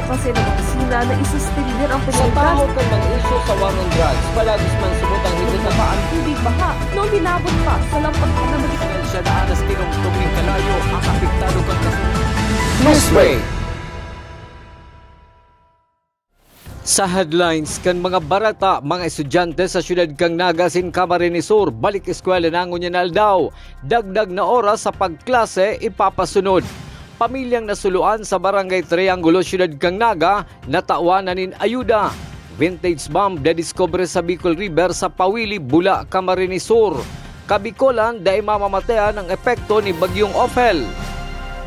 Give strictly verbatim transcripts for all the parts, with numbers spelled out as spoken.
Kasi naman sila na isuspender ang Sa komunidad. Tahaw kan mga isyu sa war on drugs, palagis man subot ang higit na Bumaba ang tubig, baha, noon binabot pa sa lampag na magiging Siya daan as tinungtong ning kalayo ang apektado kan kasunod. Newsbreak. Sa headlines kan mga bareta, mga estudyante sa siyudad kan Naga asin Camarines Sur balik eskwela na ngunyan na aldaw. Dagdag na oras sa pagklase ipapasunod. Pamilyang nasuluan sa Barangay Triangulo, siyudad kan Naga, natawan na nin ayuda. Vintage bomb nadiskubre sa Bicol River sa Pawili, Bula, Camarines Sur. Kabikolan, dai mamamatean ang epekto ni Bagyong Ophel.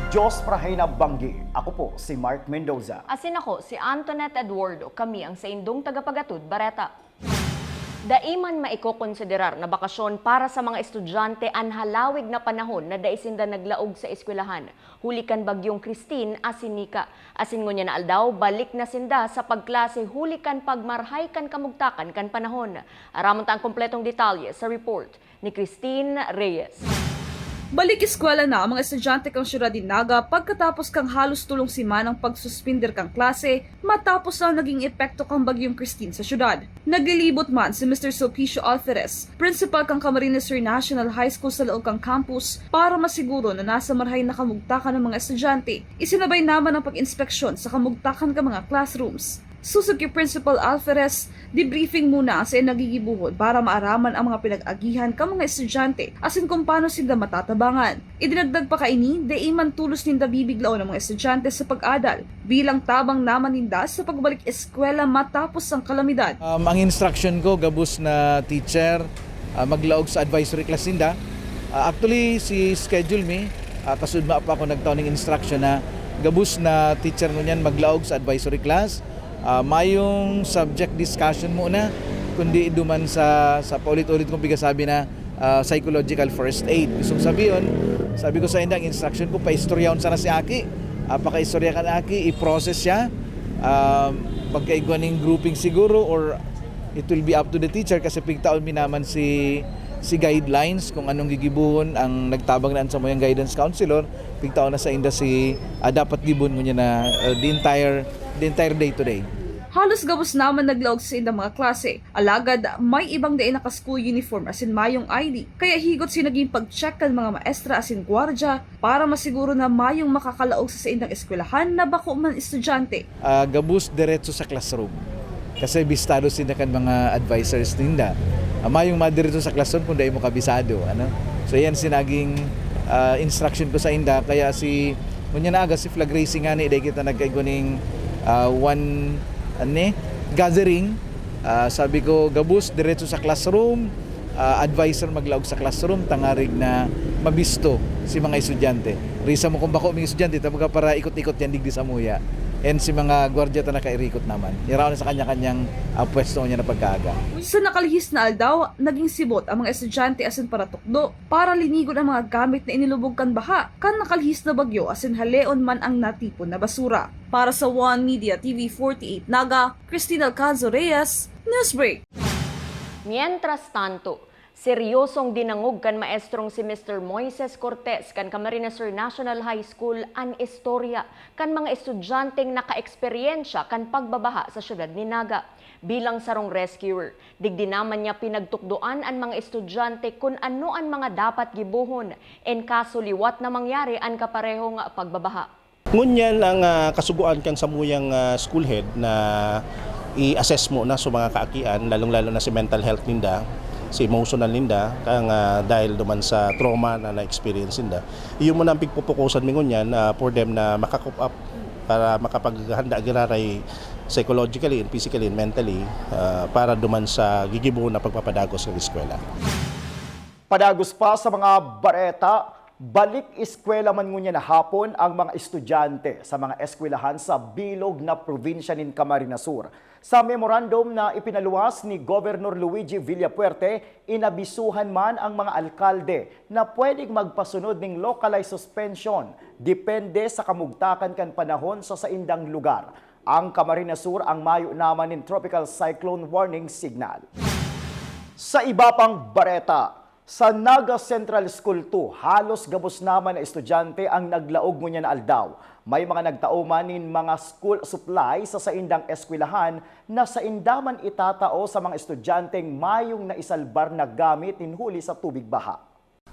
Diyos Prahay na Banggi. Ako po si Mark Mendoza. Asin ako si Antoinette Eduardo. Kami ang saindong tagapagatod bareta. Dai man maikokonsiderar na bakasyon para sa mga estudyante an halawig na panahon na dai sinda naglaog sa eskwelahan, huli kan Bagyong Christine asin Nika. Asin ngunyan na aldaw, balik na sinda sa pagklase huli kan pagmarhay kan kamugtakan kan panahon. Aramon ta ang kompletong detalye sa report ni Christine Reyes. Balik eskwela na ang mga estudyante kan siyudad nin Naga pagkatapos kan halos tolong semanang pagsuspender kan klase matapos na naging epekto kan Bagyong Christine sa siyudad. Naglilibot man si Mister Sulpicio Alferez, principal kan Camarines Sur National High School, sa laog kan campus para masiguro na nasa marhay na kamugtakan ang mga estudyante. Isinabay naman ang pag-inspeksyon sa kamugtakan kan mga classrooms. Sosog ki Principal Alferez, debriefing muna ang sain na gigibohon para maaraman ang mga pinag-agihan kan mga estudyante asin kun paano sinda matatabangan. Idinagdag pa kaini, dai man tolos ninda bibiglaon ang mga estudyante sa pag-adal bilang tabang naman ninda sa pagbalik eskwela matapos ang kalamidad. Um, ang instruction ko, gabos na teacher, ah, maglaog sa advisory class ninda. Ah, actually, si schedule mi, ah, kasudma pa ako nagtao ning instruction na gabos na teacher ngunyan maglaog sa advisory class. Ah, mayong subject discussion muna, kundi duman sa, sa paulit-ulit kong pigasabi na, ah, psychological first aid. Gustong sabihon, sabi ko sa inda, ang instruction ko, paistoryahon sana si Aki. Ah, pakaistorya kan Aki, i-process siya. Um, pagkaigwa ning grouping siguro, or it will be up to the teacher kasi pigtaon mi naman si, si guidelines kung anong gigibohon. Ang nagtabang na an samuyang guidance counselor, pigtaon na sa inda si, ah, dapat gibon ngunyan na, ah, the entire, the entire day today. Halos gabos naman naglaog sa saindang mga klase. Alagad, may ibang dai naka-school uniform asin mayong I D, kaya higot si naging pag-check kan mga maestra asin gwardya para masiguro na mayong makakalaog sa saindang eskwelahan na bako man estudyante. Ah, gabos diretso sa classroom. Kasi bistado sinda kan mga advisors ninda. Ah, mayong madiretso sa classroom kung dai mo kabisado, ano? So, yan si naging, ah, instruction ko sa inda. Kaya si, ngunyan na aga, si flag raising ngani, dai kita nagkaigwa ning, ah, one, ano eh, gathering. Ah, sabi ko, gabos, diretso sa classroom. Ah, advisor maglaog sa classroom, tangarig na mabisto si mga estudyante. Risa mo kung bako mga estudyante, ta baga para ikot-ikot yan digdi samuya. And si mga gwardya ta nakairikot naman. Yaraon na sa kanya-kanyang, ah, pwesto niya na pagkaaga. Sa nakalihis na aldaw, naging sibot ang mga estudyante asin paratukdo para linigon ang mga gamit na inilubog kan baha kan nakalihis na bagyo asin haleon man ang natipon na basura. Para sa One Media T V forty-eight Naga, Christine Alcanzo Reyes, Newsbreak. Mientras tanto, seryosong dinangog kan maestrong si Mister Moises Cortez kan Camarines Sur National High School an istorya kan mga estudyanteng nakaeksperyensya kan pagbabaha sa siyudad nin Naga. Bilang sarong rescuer, digdi naman niya pinagtukdoan an mga estudyante kun ano an mga dapat gibohon in kaso liwat na mangyari an kaparehong pagbabaha. Ngunyan ang, ah, kasugoan kan samuyang, ah, school head na i-assess mo na sa mga kaakian, lalong-lalo na si mental health ninda, si emotional ninda, kang, ah, dahil duman sa trauma na na-experience ninda. Iyo mo na ang pigpupukusan mi ngunyan, ah, for them na maka-cope up para makapaghanda giraray psychologically and physically and mentally, ah, para duman sa gigibohon na pagpapadagos ng eskwela. Padagos pa sa mga bareta, balik eskwela man ngunyan na hapon ang mga estudyante sa mga eskwelahan sa bilog na probinsya nin Camarines Sur. Sa memorandum na ipinaluwas ni Governor Luigi Villafuerte, inabisuhan man ang mga alkalde na pwedeng magpasunod ning localized suspension, depende sa kamugtakan kan panahon sa saindang lugar. Ang Camarines Sur ang mayo naman nin tropical cyclone warning signal. Sa iba pang bareta, Sa Naga Central School two, halos gabos naman na estudyante ang naglaog ngunyan na aldaw. May mga nagtao man nin mga school supplies sa saindang eskwelahan na sainda man itatao sa mga estudyanteng mayong naisalbar na gamit nin huli sa tubig baha.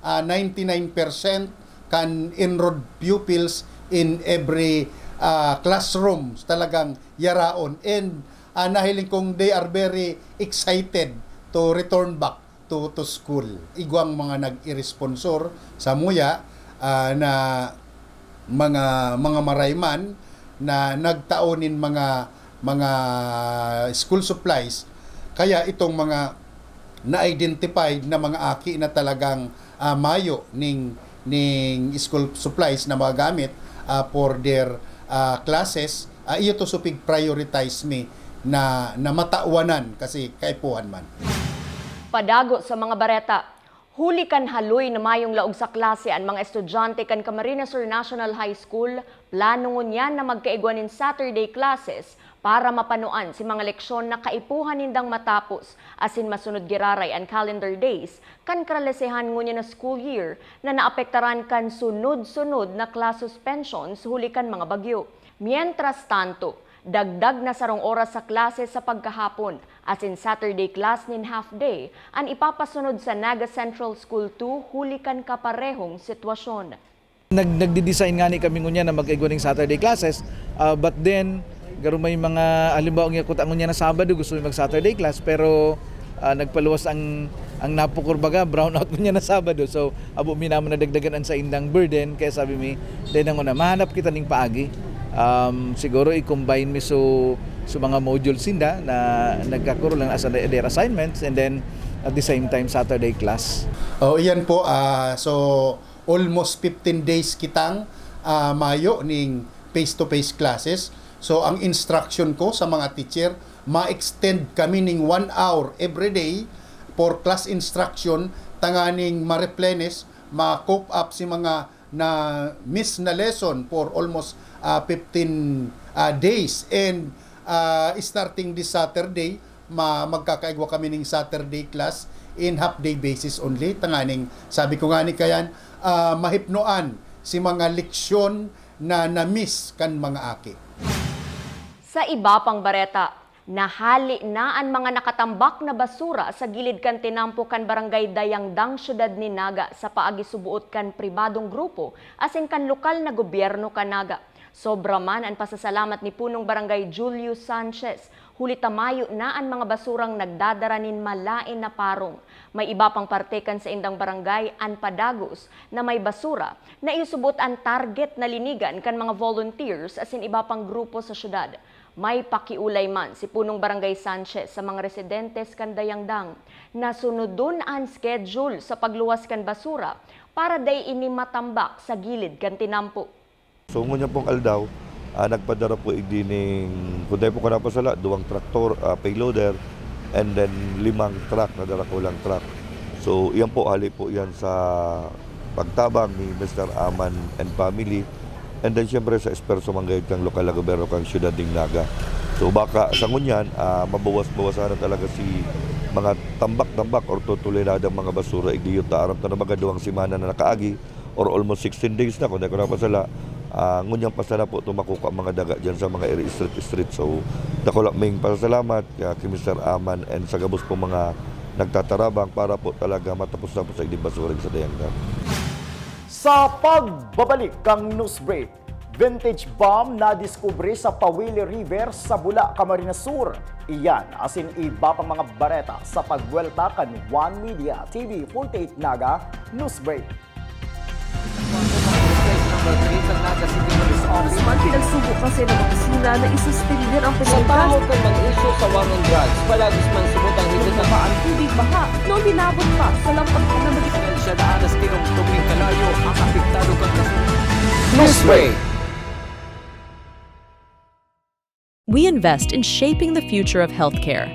Ah, ninety-nine percent kan enrolled pupils in every, ah, classrooms talagang yaraon. And, ah, nahiling kong they are very excited to return back to, to school. Igwang mga nag-iresponsor sa muya, ah, na mga, mga marayman na nagtao nin mga, mga school supplies. Kaya itong mga na-identified na mga aki na talagang, ah, mayo ning, ning school supplies na magamit, ah, for their, ah, classes, ah, iyo to supig prioritize mi na, na matawanan kasi kaipuhan man. Padago sa mga bareta. Huli kan haloy na mayong laog sa klase an mga estudyante kan Camarines Sur National High School, plano ngunyan na magkaigwa nin Saturday classes para mapanuan si mga leksyon na kaipuhan nindang matapos asin masunod giraray an calendar days kan karalesehan ngunyan na school year na naapektaran kan sunod-sunod na class suspensions huli kan mga bagyo. Mientras tanto, dagdag na sarong oras sa klase sa pagkahapon, asin Saturday class nin half day an ipapasunod sa Naga Central School two huli kan kaparehong sitwasyon. Nag, nagdi-design ngani kami ngunyan na magkaigwa ning Saturday classes, ah, but then garo may mga, halimbawa, ang yakuta ngunyan na Sabado, gusto mi mag-Saturday class, pero, ah, nagpaluwas ang, ang napukor baga, brown out ngunyan na Sabado. So, abo mi naman nadagdagan an saindang burden, kaya sabi mi, dai na nguna, mahanap kita ning paagi. Um, siguro i-combine mi so, so mga modules sinda na nagkakuro lang as a, their assignments, and then at the same time, Saturday class. Oh, iyan po, ah, so almost fifteen days kitang, ah, mayo ning face-to-face classes. So, ang instruction ko sa mga teacher, ma-extend kami ning one hour every day for class instruction, tanganing ma-replenish, ma-cope up si mga na-miss na lesson for almost, ah, fifteen, ah, days. And, ah, starting this Saturday, ma-, magkakaigwa kami ning Saturday class in half day basis only. Tanganing, sabi ko ngani kayan, ah, mahipnoan si mga leksyon na na-miss kan mga aki. Sa iba pang bareta, nahali na an mga nakatambak na basura sa gilid kan tinampo kan Barangay Dayangdang, Syudad nin Naga, sa paagi suboot kan pribadong grupo asin kan lokal na gobyerno kan Naga. Sobra man an pasasalamat ni Punong Barangay Julius Sanchez, huli ta mayo na an mga basurang nagdadara nin malaen na parong. May iba pang parte kan saindang barangay, an Padagos, na may basura, na iyo suboot an target na linigan kan mga volunteers asin iba pang grupo sa syudad. May pakiolay man si Punong Barangay Sanchez sa mga residentes kan Dayangdang na sunodon an schedule sa pagluwas kan basura para dai ini matambak sa gilid kan tinampo. So ngunyan pong aldaw, ah, nagpadara po igdi ning, kung dai po ko napasala, duwang traktor, ah, payloader, and then limang truck na darakulang truck. So iyan po, hali po yan sa pagtabang ni Mister Aman and family. And then siyempre sa esperso man gayud kang lokal na gobyerno kang siyudad ning Naga. So baka sa ngunyan, ah, mabawas-bawasan na talaga si mga tambak-tambak or tutulinadang mga basura igdi ta aram ta na mga duwang semana na nakaagi or almost sixteen days na, kung di ko napasala. Ah, ngunyan pa sana po tumakuka mga daga dyan sa mga iri street-street. So, dakula ming pasasalamat kay Mister Aman and sa gabos po mga nagtatarabang para po talaga matapos na po sa igding basura sa Dayangdang. Sa pagbabalik kang news break, vintage bomb na diskubre sa Pawili River sa Bula, Camarines Sur. Iyan asin iba pang mga bareta sa pagbuwelta kan One Media T V forty-eight Naga News Break. Halos man pinagsubo kasi ng opisina na isuspender ang Sa komunidad. Tahaw kan mga isyu sa war on drugs, palagis man subot ang higit na Nababa ang tubig baha noong minabot pa sa lampas na naging Siya daan na sa tinungtong ning kalayo ang apektado kan kasunod. Newsbreak. We invest in shaping the future of healthcare.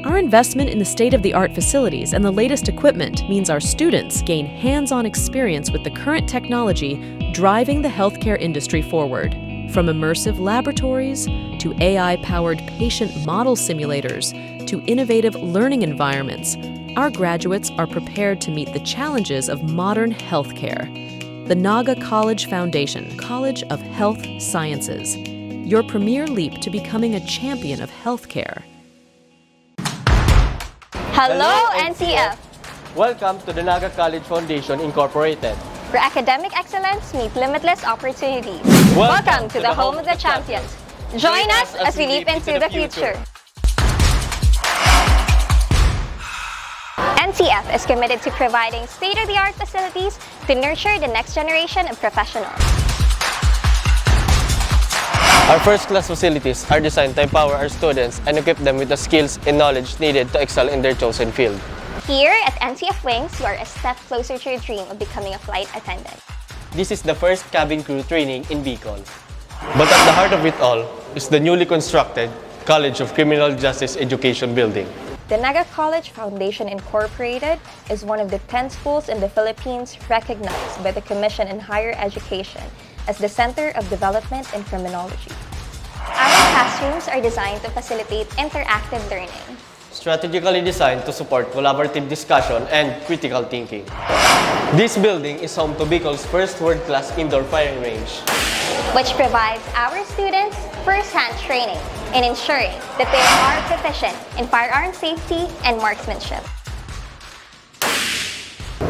Our investment in the state of the art facilities and the latest equipment means our students gain hands on experience with the current technology driving the healthcare industry forward. From immersive laboratories to A I-powered patient model simulators to innovative learning environments, our graduates are prepared to meet the challenges of modern healthcare. The Naga College Foundation, College of Health Sciences, your premier leap to becoming a champion of healthcare. Hello, N C F! Welcome to the Naga College Foundation Incorporated, where academic excellence meets limitless opportunities. Welcome to the home of the champions. Join us as we leap into the future. N C F is committed to providing state-of-the-art facilities to nurture the next generation of professionals. Our first-class facilities are designed to empower our students and equip them with the skills and knowledge needed to excel in their chosen field. Here at N C F Wings, you are a step closer to your dream of becoming a flight attendant. This is the first cabin crew training in Bicol. But at the heart of it all is the newly constructed College of Criminal Justice Education Building. The Naga College Foundation Incorporated is one of the ten schools in the Philippines recognized by the Commission on Higher Education as the Center of Development in Criminology. Our classrooms are designed to facilitate interactive learning, strategically designed to support collaborative discussion and critical thinking. This building is home to Bicol's first world-class indoor firing range, which provides our students first-hand training in ensuring that they are proficient in firearm safety and marksmanship.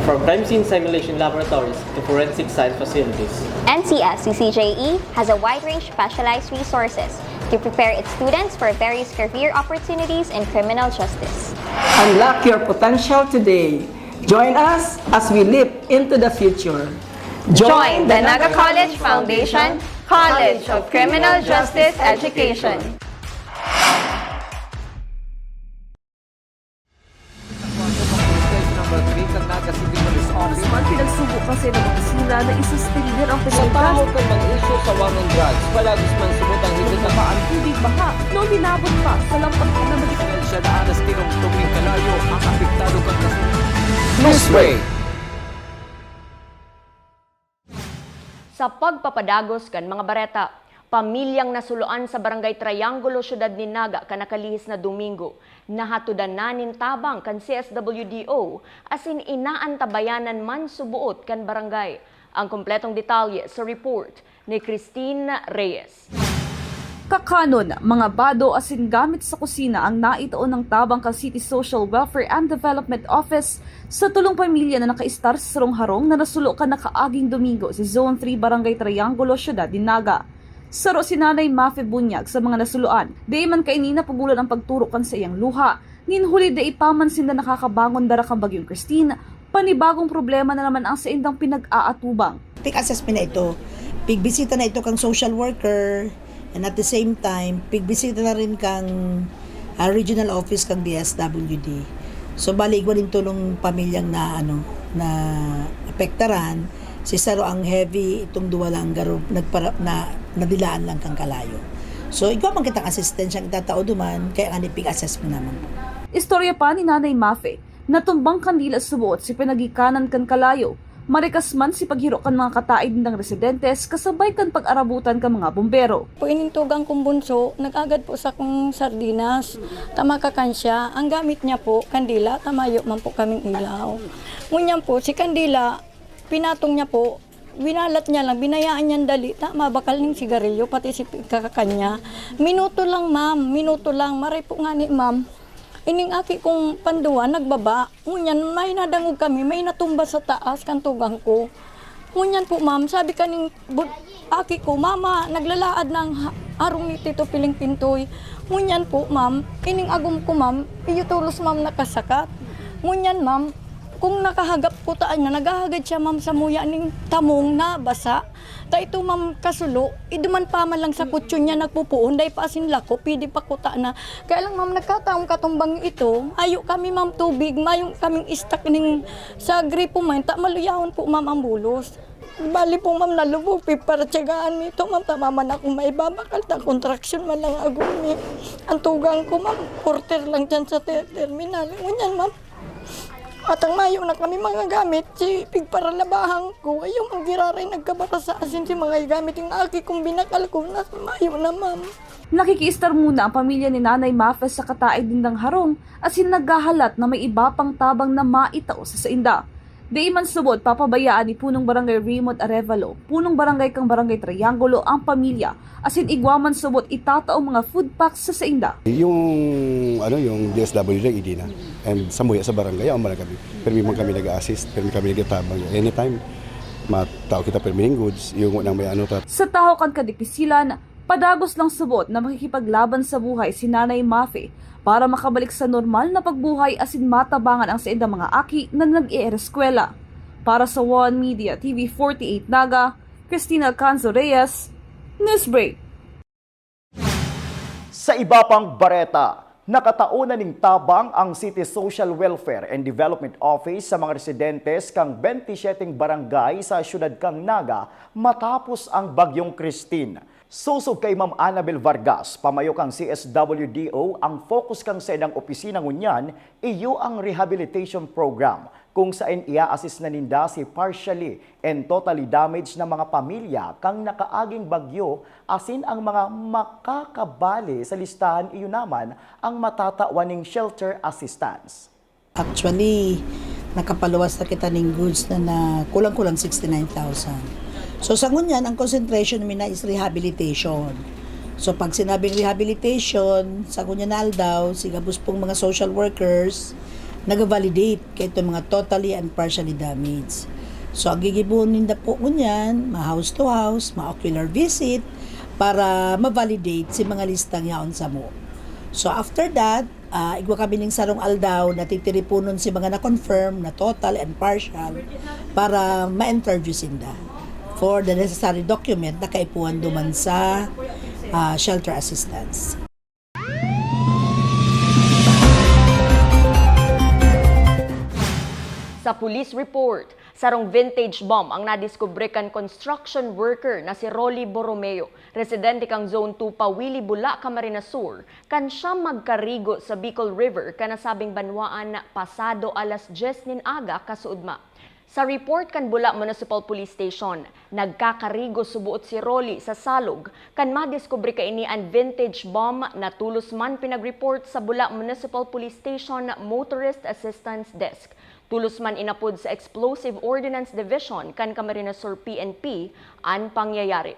From crime scene simulation laboratories to forensic science facilities, N C S C C J E has a wide range of specialized resources to prepare its students for various career opportunities in criminal justice. Unlock your potential today. Join us as we leap into the future. Join the Naga College Foundation College of Criminal Justice Education. Number three kan Naga City Police Office. Mas man pinagsubo kasi ng opisina na isuspindi ang Sa pinagdas- tahaw kan mga isyu sa war on drugs, palagis man subot ang higit na Bumaba ang tubig baha noong hinabot pa sa lampag na magiging Dahil siya naalas tinong tubig kalayo ang apektado kan kasunod. Newsbreak. Sa pagpapadagos kan mga bareta, pamilyang nasuloan sa Barangay Triangulo, Syudad nin Naga, kan nakalihis na Domingo, nahatodan na nin tabang kan C S W D O asin inaantabayanan man suboot kan barangay. Ang kompletong detalye sa report ni Christine Reyes. Kakanon, mga bado asin gamit sa kusina ang naitao ng tabang kan City Social Welfare and Development Office sa tolong pamilya na nakaistar sa sarong harong na nasulo kan nakaaging Domingo sa Zone three, Barangay Triangulo, Syudad nin Naga. Saro si Nanay Mafe Bunyag sa mga nasuloan. Dai man kaini napugulan ang pagturo kan saiyang luha. Nin huli dai pa man sinda nakakabangon dara kan Bagyong Christine, panibagong problema na naman ang saindang pinag-aatubang. Pig-assess mi na ito. Pigbisita na ito kang social worker, and at the same time, pigbisita na rin kang, ah, regional office kang D S W D. So, bali, igwa nin tolong pamilyang na, ano, na apektaran. Si saro ang heavy, itong duwa lang garo nagpara-, na, nadilaan lang kang kalayo. So, igwa man kitang asistensyang itatao duman, kaya nga ni pig-assess mi naman. Istorya pa ni Nanay Mafe, natumbang kandila suboot si pinagikanan kan kalayo. Marikas man si paghiro kan mga kataid nindang residentes kasabay kan pag-arabutan kan mga bombero. Po ining tugang kong bunso, nag-agad po sa kong sardinas. Tama ka kan siya, ang gamit niya po, kandila, tamayo man po kaming ilaw. Ngunyan po, si kandila, pinatong niya po, winalat niya lang, binayaan niyan dali, ta, mabakal ning sigarilyo, pati si kakakan niya. Minuto lang, ma'am, minuto lang, maray po nga ni ma'am. Ining aki kong panduwa, nagbaba. Ngunyan, may nadangog kami, may natumba sa taas kan tugang ko. Ngunyan po, ma'am, sabi kaning bud-, aki ko, "Mama, naglalaad ng ha-, harong ni Tito Piling Pintoy." Ngunyan po, ma'am, ining agom ko, ma'am, iyo tulos, ma'am, nakasakat. Ngunyan, ma'am, kung nakahagap ko taan niya, naghahagad siya, ma'am, sa muya ning tamong na basa. Ta ito, ma'am, kasulo, iduman pa man lang sa kutsyon niya nagpupuon, dai pa asin lako, pwede pa kuta na. Kaya lang, ma'am, nagkataong katumbang ito, ayo kami, ma'am, tubig, mayo kaming istak ning sa gripo man, ta maluyahon po, ma'am, ang bulos. Bali po, ma'am, nalubog, piparatsagaan mi ito, ma'am, ta maman akong maibabakal, ta kontraksyon man lang agumi. Ang tugang ko, ma'am, porter lang dyan sa ter-, terminal. Ngunyan, ma'am, Atang mayo na kami mga gamit, si pigparalabahan ko, ayaw man giraray nagkabarasa asin si mga gamit yung aki kong binakal ko, na mayo na, ma'am. Nakikiistar muna ang pamilya ni Nanay Mafe sa kataed nindang harong asin naghahalat na may iba pang tabang na maitao sa sainda. Dai man subot papabayaan ni Punong Barangay Raymond Arevalo, Punong Barangay kan Barangay Triangulo ang pamilya, asin igwa man subot itataong mga food packs sa sainda. Yung ano, yung D S W D, hindi na. And sa muya sa barangay, ang man kami. Permi man kami nag-assist, permi kami nagtabang. Anytime, matao kita permi ning goods, yung nang may ano ta. Sa tahaw kan kadipisilan, padagos lang subot na makikipaglaban sa buhay si Nanay Mafe para makabalik sa normal na pagbuhay asin matabangan ang saindang mga aki na nag-eereskwela. Para sa One Media T V forty-eight Naga, Christina Alcanzo Reyes, Newsbreak. Sa iba pang bareta, nakatao na ning tabang ang City Social Welfare and Development Office sa mga residentes kan twenty-seven barangay sa siyudad kan Naga matapos ang Bagyong Christine. Sosog kay Ma'am Annabel Vargas, pamayo kan C S W D O, ang focus kan saindang opisina ngunyan iyo ang rehabilitation program, kung saen i-assist na ninda si partially and totally damaged na mga pamilya kan nakaaging bagyo asin ang mga makakabali sa listahan iyo naman ang matatawan ning shelter assistance. Actually, nakapaluwas na kita ning goods na, na kulang-kulang sixty-nine thousand. So sa ngunyan, ang concentration mi na is rehabilitation. So pag sinabing rehabilitation, sa ngunyan na aldaw, si gabos pong mga social workers nag-validate kay itong mga totally and partially damaged. So ang gigibohon ninda po ngunyan, ma-house to house, ma-ocular visit, para ma-validate si mga listang yaon samo. So after that, Ah, igwa kami ning sarong aldaw na titiriponon si mga na-confirm na total and partial para ma-interview sinda for the necessary document na kaipuhan duman sa ah, shelter assistance. Sa police report, sarong vintage bomb ang nadiskubre kan construction worker na si Rolly Borromeo, residente kan Zone two Pawili, Bula, Camarines Sur, kan siya magkarigo sa Bicol River kan nasabing banwaan pasado alas dyes nin aga kasuodma. Sa report kan Bula Municipal Police Station, nagkakarigo suboot si Rolly sa salog kan madiskubre kaini an vintage bomb na tolos man pinag-report sa Bula Municipal Police Station Motorist Assistance Desk. Tolos man inapod sa Explosive Ordnance Division kan Camarines Sur P N P an pangyayari.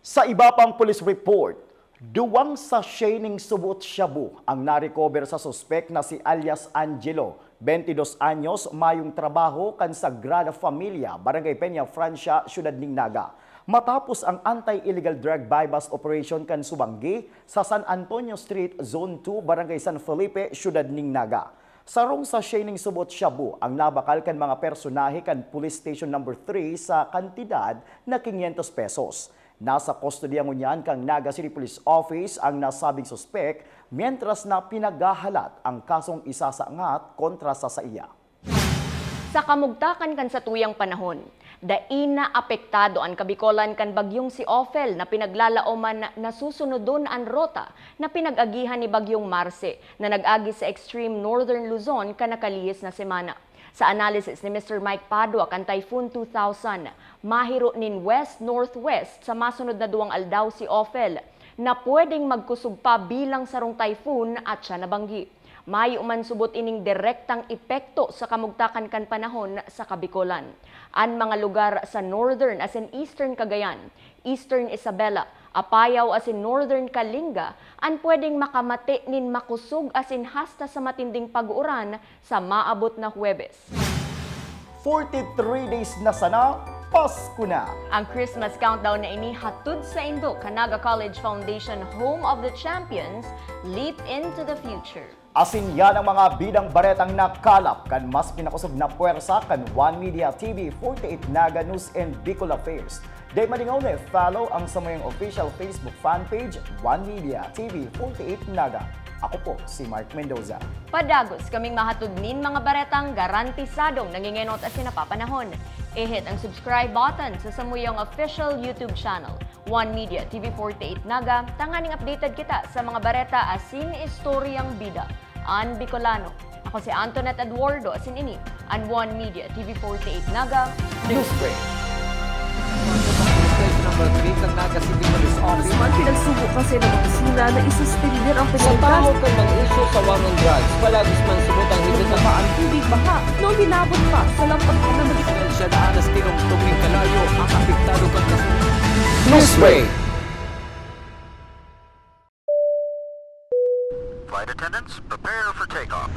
Sa iba pang police report, duwang sachet ning suboot shabu ang na-recover sa suspek na si alias Angelo, twenty dos anyos, mayong trabaho kan Sagrada Familia, Barangay Peña Francia, Siyudad ning Naga. Matapos ang anti-illegal drug buy-bust operation kan Subangui sa San Antonio Street, Zone two, Barangay San Felipe, Siyudad ning Naga. Sarong sachet ning suboot shabu ang nabakal kan mga personahe kan Police Station Number three sa kantidad na quinientos pesos. Nasa kustodiya ngunyan kan Naga City Police Office ang nasabing suspek, mientras na pinaghahalat ang kasong isasangat kontra sa saiya. Sa kamugtakan kan satuyang panahon, dai na apektado an Kabikolan kan bagyong si Ophel na pinaglalaoman na susunodon an rota na pinag-agihan ni Bagyong Marce na nag-agi sa extreme northern Luzon kan nakalihis na semana. Sa analysis ni Mister Mike Padua kan Typhoon two thousand, mahiro nin west-northwest sa masunod na duwang aldaw si Ophel, na pwedeng magkusog pa bilang sarong typhoon at siya nabanggi. Mayo man subot ining direktang epekto sa kamugtakan kan panahon sa Kabikolan. An mga lugar sa northern asin eastern Cagayan, eastern Isabela, Apayao asin northern Kalinga an pwedeng makamate nin makusog asin hasta sa matinding pag-uran sa maabot na Huwebes. Forty-three days na sana, Pasko na! Ang Christmas countdown na ini hatod saindo kan Naga College Foundation, home of the champions. Leap into the future. Asin yan ang mga bidang baretang nakalap kan mas pinakusog na pwersa kan One Media T V forty-eight Naga News and Bicol Affairs. Dai malingaw na i-follow ang samuyang official Facebook fan page, One Media T V forty-eight Naga. Ako po si Mark Mendoza. Padagos kaming mahatod nin mga baretang garantisadong nangingenot asin napapanahon. I-hit ang subscribe button sa samuyang official YouTube channel, One Media T V forty-eight Naga, tanganing updated kita sa mga bareta asin istoryang bida. An Bicolano. Ako si Antoinette Eduardo, asin ini an One Media T V forty-eight Naga. Newsbreak. Stage number three kan Naga City Police Office. Man, pinagsugo kasi ng opisina na isuspender ang Sa tawo penalidad. kan mga isyu sa war on drugs, palagis man subot ang higit na Bumaba ang tubig baha noong hinabot pa sa lampag na mag- Siya daan na tinungtong nin kalayo ang apektado kan kasunod. Newsbreak. Flight attendants, prepare for takeoff.